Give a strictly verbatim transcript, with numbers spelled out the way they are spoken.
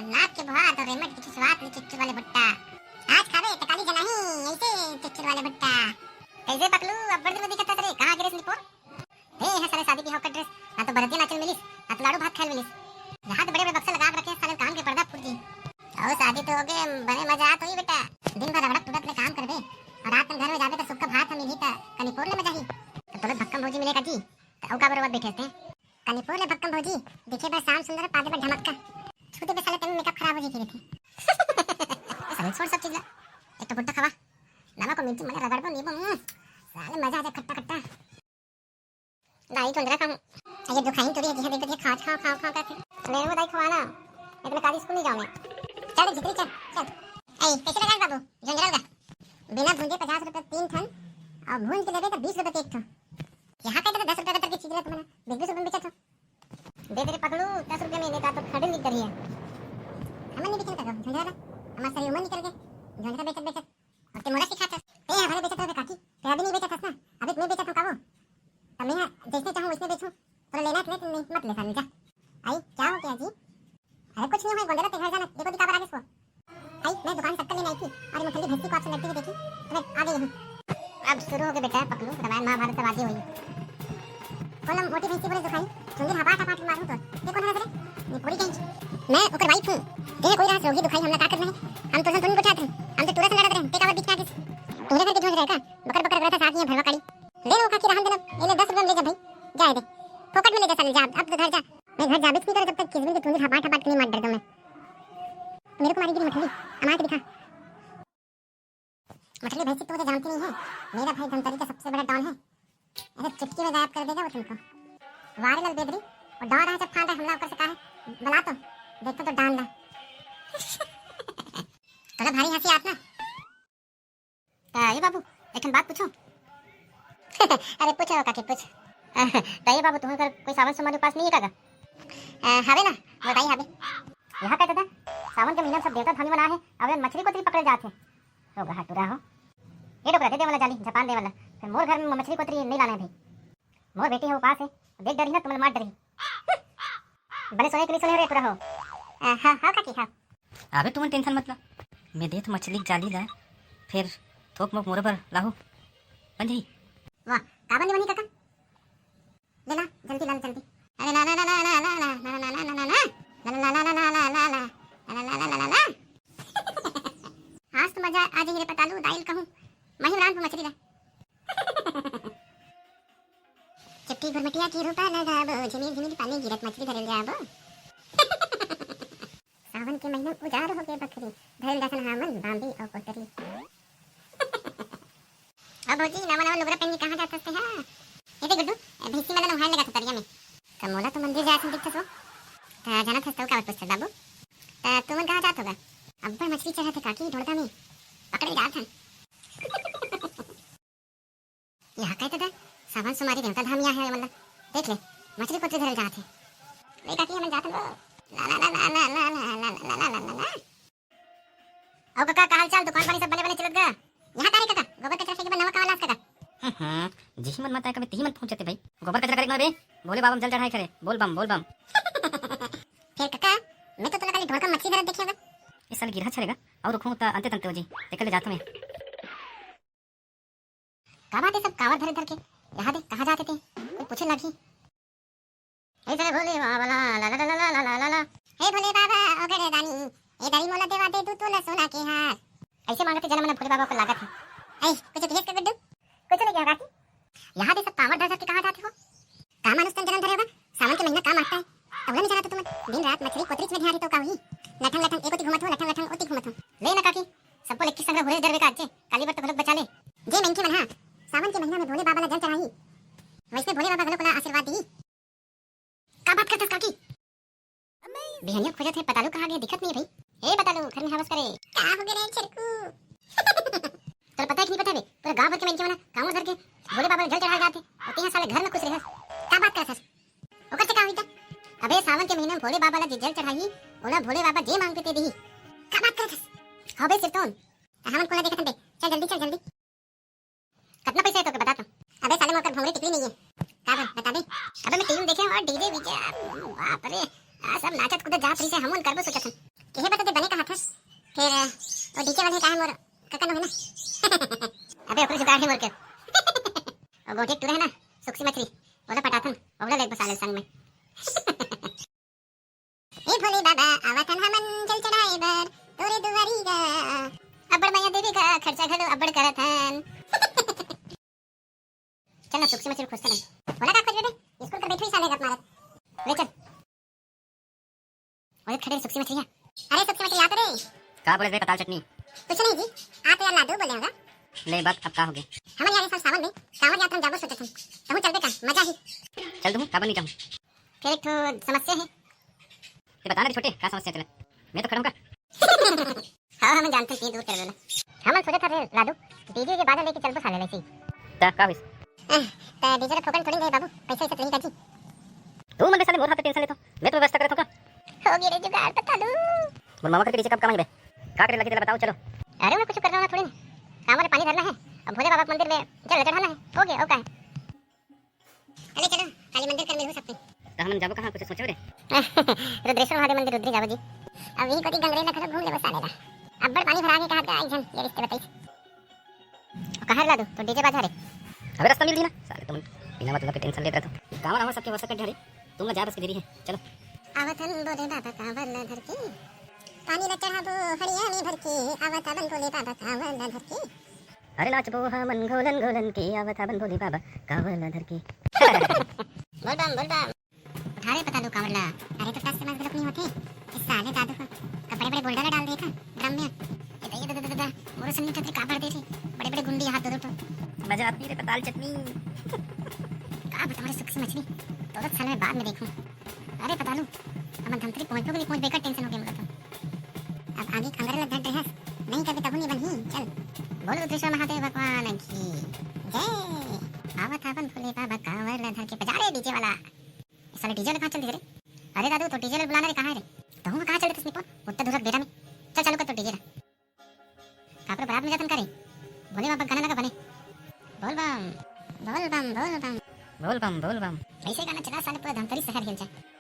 लात के भात अउ रेमट के खिसवात ले चुरचुर वाले भुट्टा। आज खाबे त काली जलाही, ऐसे चुरचुर वाले भुट्टा। कैसे पकलू, अब्बड़ दिन में दिखत हस रे, कहाँ गिरेस निपोर? हे, यहाँ साले शादी बिहाव का ड्रेस, ना तो बरतिया नाचल मिलिस, ना तो लाड़ू भात खायल मिलिस। यहाँ तो बड़े बड़े बक्सा लगा के रखे हैं, साले कान के पर्दा फूट जी। अउ शादी तो हो गए, बने मजा आत होही बेटा। दिन भर रगड़त टुगड़त ले काम करबे, अउ रात में घर में जाबे तो सुक्का भात हम मिलही त कनिपोर ले मजा ही। तो तोला भक्कम भौजी मिले का जी, तो अउ का बरोबर बैठे हस? कनिपोर ले भक्कम भौजी, दिखे बर शाम सुंदर, पादे बर झमक्का। छू देबे साले, तेमे मेकअप खराब हो जाही फिर एथे। साले छोड़ सब चीज ला, एक तो भुट्टा खावा, नमक अउ मिर्ची मने रगड़बो, नींबू, हम्म, साले मजा आ जाए खट्टा खट्टा। दाई जोंधरा खाहूं। ये दुखाइन टूरी हे, जिहां देखबे खात खाओ, खाओ, खाओ करथे। मेरे को दाई खवाना, इतने काली स्कूल नहीं जाऊं मैं। चल भीतरी चल, चल। ए, कैसे लगा बाबू जोंधरा का? बिना भूंजे पचास रुपए तीन ठन, अउ भूंज के लेबे त बीस रुपए के एक ठन। यहाँ का तो दस रुपए का तरह की चीज ला तुमन बीस बीस रुपए में बेचत हो। दे दे रे पकलू, दस रुपए में, नहीं तो खड़े नहीं करिए। हमन नहीं बेचन का जोंधरा ला, हमार सही उमर निकल गए जोंधरा बेचत बेचत। अब ते मोला सिखात हस। ते ह भले बेचत होबे काकी, ते अभी नहीं बेचत हस ना, अभी तो मैं बेचत हूँ काबू। त मैं ह जैसने चाहूँ वैसने बेचूँ, तोला लेना है तो ले, नहीं मत ले साले, जा। आई, क्या हो गया जी? अरे कुछ नहीं हुआ, गोंदरा ते घर जाना, देखो दिखा बर आगे सो। आई, मैं दुकान चक्कर लेने आई थी, अरे मुठली भैंसी को आपसे लड़ते हुए देखी, तो मैं आ गई हूँ। अब शुरू हो गए बेटा पकलू, रामायण महाभारत सब आगे हुई। कौन मोटी भैंसी बोले दुखाई, चुंदी हपाट हपाट मारूँ तो। ये कौन है रे? ये पूरी गई। मैं ओकर वाइफ हूँ। ये कोई रहा रोगी दुखाई, हमला का करना है? हम तो तुम को चाहते हैं, हम तो टूरा से लड़त रहे, ते काबर बीच में आ गई? तोरे घर के जोंधरा का बकर बकर करत हस, साथ में भरवा काली। ले लो काकी, रहन देना, ये ले दस रुपये में ले जा भाई, जाए दे, फोकट में ले जा साले, जा, अब तो घर जा। मैं घर जाबे नहीं करे जब तक किसबिन के चुंदी हपाट हपाट के नहीं मार डर दूं मैं। मेरे को मारी गिरी मठली, अमार के दिखा। मठली भैंसी, तू मुझे जानती नहीं है, मेरा भाई धमतरी का सबसे बड़ा डॉन है, ऐसे चुटकी में गायब कर देगा वो तुमको। वारे लाल बेदरी, और डॉन रहा जब खान रहा हमला कर सका है, बुला तो, देखो तो डॉन ला। तोला भारी हंसी आत ना। त ए बाबू, एक ठन बात पूछो। अरे पूछो काकी, पूछ। त ए बाबू, तुम्हारे घर कोई सावन सोमवारी उपास नहीं है का गा? अ, हवे ना, बताई हवे। यहाँ कहते थे, सावन के महीना में सब देवता धामी मन आए हैं, अब मछली कोतरी पकड़े जात है। हो गा टूरा हो। ये डोकरा दे दे वाला जाली, जापान दे वाला। फिर मोर घर में मछली कोतरी नहीं लाना है भाई। मोर बेटी है उपास है, देख डरही ना, तुम्हें मार डरही। बने सोने के लिए सुने रे टूरा हो। अ, हाँ, हाँ काकी, हाँ। अबे तुमन टेंशन मत ला, मैं देत मछली के जाली ला, फिर थोक मोक मोरे बर लाहू, बन जाही। वाह, का बने बनही काका? ले ला, जल्दी ला, जल्दी। अरे ला, ला, ला। आज तो मजा आ जाही रे पतालू, दाई ल कहूँ, मही रांध मछली ला। चपटी घुरमटिया के रूपा लगाबो, झिमिर झिमिर पानी गिरत मछली धरे ल जाबो। सावन के महीना उजार हो गए बखरी, धरे ल जाथन हमन बांबी अउ कोतरी। अब भौजी, नवा नवा लुगरा पहन के कहाँ जात हस ते हा? ए दे गुड्डू, भैंसी मन ला नहाए लगा था तरिया में। त मोला तो मंदिर जाए सन दिखत हो। त जानत हस त का पूछत बाबू? त तुमन कहाँ जात होगा? अब्बड़ मछली चढ़त हे काकी, ढोलका में पकड़े जात हन। यहाँ कहे तो दे, सावन सोमवारी देवता धाम यहाँ है, मतलब, देख ले, मछली कोतरी धरे जात है। ले काकी, हमन जात हन वो। ला, ला, ला। अउ काका, का हाल चाल? दुकान पानी सब बने बने चलत गा? यहाँ का रे काका, गोबर कचरा फेंके बर नवा कावा लास काका? हम्म, जिही मन मत आए कबे, तिही मन पहुँच जाते भाई। गोबर कचरा करे के नोहे बे, भोले बाबा में जल चढ़ाए करे, बोल बम, बोल बम। फिर काका, मैं तो तोला खाली ढोलका मछली धरत देखे हवे। इस साल गिरहा छरेगा, अउ रुकहूँ त अंते तंते हो जी, तेकर ले जात हूँ मैं। का बात है सब कांवर धरे धर के? यहाँ दे, कहाँ जाते थे? कोई पूछे लागी। हे जय भोले बाबा ला, ला, ला। हे भोले बाबा, ओ गड़े दानी, ए दानी मोला देवा दे दू तोला सोना के हार। ऐसे मांगते जनम मन भोले बाबा को लागत है। ऐ, कुछ पियस का गुड्डू? कुछ नहीं कहा काकी। यहाँ दे सब कांवर धर धर के कहाँ जाते हो? का मानुष तन जनम धरे होगा? सावन के महीना काम आता है। तौला नहीं जाना तो तुम दिन रात मछली कोतरीच में ध्यान रही तो का हुई? लठंग लठंग एकोती घूमत हो, लठंग लठंग ओती घूमत हो। ले ना काकी, सबको लेके संग हुरे डरवे का अच्छे, काली बर तो घलोक बचा ले। जे मनखे मन हा सावन के महीना में भोले बाबा ला जल चढ़ाही, वैसने भोले बाबा घलोक ला आशीर्वाद दी। का बात करथस काकी? बिहनिया खोजत हे, पतालू कहाँ गे, दिखत नहीं भाई। ए पतालू, घर में हवस करे। का हो गे रे छेरकू? तोला पता है कि नहीं पता बे? पूरा गांव भर के मनखे मन कांवर धर के भोले बाबा ला जल चढ़ा जात हे, अउ तेहा साले घर में खुश रहे। का बात करथस? ओकर से का होही त? अबे सावन के महीना में भोले बाबा ला जे जल चढ़ाही, ओला भोले बाबा जे मांगबे ते दिही। का बात करत हस? हाँ बे सिरतोन, त हमन कोन ला देखत हन बे? चल जल्दी, चल जल्दी। कतना पैसा है तोके बता तो? अबे साले मोर कर भोंगड़ी टिकली नहीं है। का बर बता बे? अबे मैं टीवी में देखे हूँ और डीजे वीजे, बाप रे, आ सब नाचत कूदत जात रही से हमन करबो सोचत हन। केहे बर तो ते बने कहत हस, फेर वो डीजे वाले कहे मोर कका नो हे ना। अबे ओकरे जुगाड़ हे मोर के। वो गोठिया के टूरा हे ना, सुक्सी मछरी, ओला पटाथन, ओला लेके बसा ले संग में। ए भोले बाबा, आवत हन हमन जल चढ़ाए बर तोरे दुआरी गा। अब्बड़ मया देवी का खर्चा घलो अब्बड़ करत हन। चल ना, सुक्सी मछरी खोजथन। ओला का खोजबे बे? स्कूल कर बैठो ही साले गप मारत। ले चल। ओए खड़े सुक्सी मछरी है। अरे सुक्सी मछरी, आ तो रे। का बोले बे पताल चटनी? कुछ नहीं जी, आ तो यार लादू बोले होगा। ले बक, अब का हो गया? हमन यार ये साल सावन में कांवर यात्रा में जाबो सोचत हन। तहूँ चलबे का? मजा ही। चल दूँ, काबर नहीं जाऊँ? फिर एक ठो समस्या है। ते बता ना रे छोटे, का समस्या चला? मैं तो खड़ा हूँ का? हाँ, हमन जानते हैं, दूर कर देना। हमन सोचत हन रे लादू, डीजे के बाजा लेके चलबो साले वैसे ही। त का होइस? अह, त डीजे तो फोकट थोड़ी दे बाबू, पैसा वैसा तो नहीं का जी। तू मन साले मोर हाथ टेंशन लेथो, मैं तो व्यवस्था करत हूँ का? हो गया रे जुगाड़, पतालू। मोर मामा करके डीजे कब कमाई बे? का करे लगी तेला बताओ, चलो। अरे मैं कुछ करना होना थोड़ी ना, कांवर पानी धरना है, अब भोले बाबा के मंदिर में जल चढ़ाना है, हो गया, और का है? अरे चलो, काली मंदिर कर मिलहू सकते। तो हमन जाबो कहाँ, कुछ सोचो रे? रुद्रेश्वर महादेव मंदिर, रुद्रे जाबो जी। अब यही कोती गंगरेल घलो घूम लेबो साले ला। अब्बड़ पानी भरा के कहा एक झन ये रिश्ते बताई। कहाँ ला दो तो डीजे बाजा रे? अबे रास्ता मिल दी ना साले, तुम बिना मतलब के टेंशन लेत रहते हो। कांवर आवर सबके हो सके ढेरे, तुम ना जा बस के देरी है, चलो। आवत हन भोले बाबा कांवर ला धर के, पानी ला चढ़ाबो हड़िया में भर के, आवत हवन भोले बाबा कांवर ला धर के। अरे नाचबो हमन घोलन घोलन के, आवत हवन भोले बाबा कांवर ला धर के। बोल बम, बोल बम। उठा रे पतालू कांवर ला। अरे तो टस से मस गलत नहीं होते। इस साले दादू को तो बड़े बड़े बोल्डर डाल देगा ड्रम में। ये दे, दे, दे, दे, दे। मोरो सन्नी ठतरी काबर दे रे। बड़े बड़े गुंडी हाथ दो दो ठो। मजा आती रे पताल चटनी। का बताऊं रे सुक्सी मछली। तो साल में बाद में देखूं। अरे पतालू, हमन धमतरी पहुंचबो कि नहीं पहुंचबो, एकर टेंशन हो गया मोला तो। अब आगे खंगरे लग घंटे हस, नहीं करबे तभु नहीं बनही। चल, बोल रुद्रेश्वर महादेव भगवान की जय। आवत हवन भोले बाबा कांवर ला धर के, बजा रे डीजे वाला। ये साले डीजे वाले कहाँ चल दिए रे? अरे दादू, तो डीजे वाले बुलाना रे, कहाँ है रे? तहूँ कहाँ चल देते निपो? उतना दूर बेरा में। चल चालू कर तो डीजे ला। काकरो बारात में जातन का रे? भोले बाबा गाना लगा बने। बोल बम, बोल बम, बोल बम। बोल बम, बोल बम। ऐसे गाना चला साले, पूरा धमतरी शहर हिल जाए।